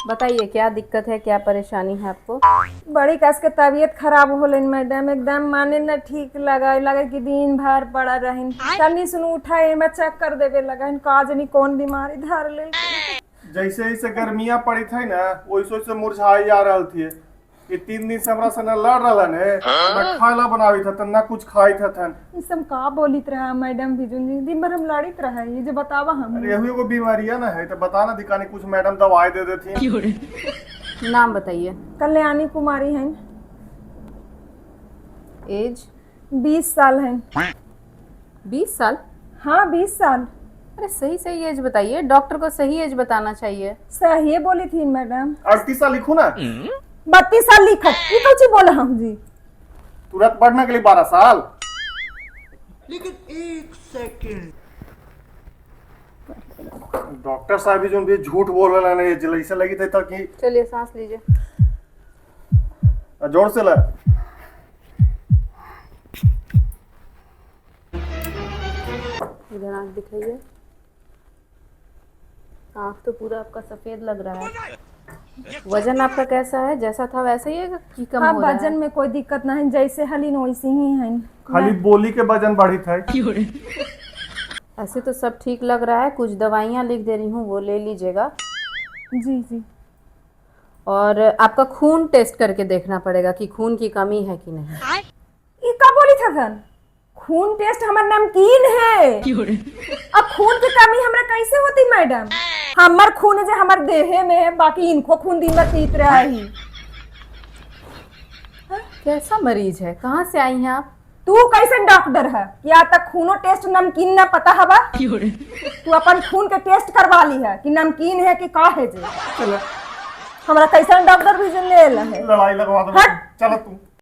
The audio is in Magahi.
बताइए क्या दिक्कत है, क्या परेशानी है आपको? बड़ी कस के तबीयत खराब होलन मैडम, एकदम माने न ठीक लगा, लगे कि दिन भर पड़ा रहिन। तनी सुन उठा में चक्कर देवे लगा, का जानी कौन बीमारी धर लेल। जैसे जैसे गर्मियां पड़ी थी ना, वैसे वैसे मुरझाई जा रहल थी। ये 3 दिन से हमरा से न लड़ रहलन है, न खाना बनावी था, न कुछ खाई था थन। ई सब का बोलित रहा मैडम बिजुन जी, दिन भर हम लड़ित रहा, ये जो बतावा हम। अरे यही एगो बीमारी है ना है, तो बता ना दिकानी कुछ मैडम दवाई दे देती। नाम बताइए। कल्याणी कुमारी हैं। एज? 20 साल है। 20 साल? हाँ, 20 साल। अरे, सही सही एज बताइए, डॉक्टर को सही एज बताना चाहिए। सही बोली थी मैडम। 38 साल लिखू ना? 32 साल लिखत, ई कौची बोला हम जी? तुरंत बढ़ने के लिए 12 साल। लेकिन एक सेकंड। डॉक्टर साहब भी जो भी झूठ बोल रहे हैं, ऐसे लगी थी कि चलिए, सांस लीजिए। जोर से ला। इधर आंख दिखाइए। आंख तो पूरा आपका सफेद लग रहा है। वजन आपका कैसा है? जैसा था वैसा ही है कि कम हाँ, हो रहा है? वजन में कोई दिक्कत नहीं, जैसे हलीन वैसे ही है। खाली बोली के वजन बढ़ी था। ऐसे तो सब ठीक लग रहा है। कुछ दवाइयाँ लिख दे रही हूँ, वो ले लीजिएगा। जी। और आपका खून टेस्ट करके देखना पड़ेगा कि खून की कमी है कि नहीं। ई का बोली थन? खून टेस्ट? हमर नमकीन है, अब खून की कमी हमरा कैसे होती मैडम? हमर खून जे हमर देहे में है, बाकी इनको खून दिन भर पीत रहा ही। कैसा मरीज है? कहाँ से आई हैं आप? तू कैसन डॉक्टर है कि आज तक खूनो टेस्ट नमकीन ना पता हवा? तू अपन खून के टेस्ट करवा ली है कि नमकीन है कि का है जे? चलो। हमरा कैसन डॉक्टर भी ले है। लड़ाई लगवा दो। हट। चलो तू।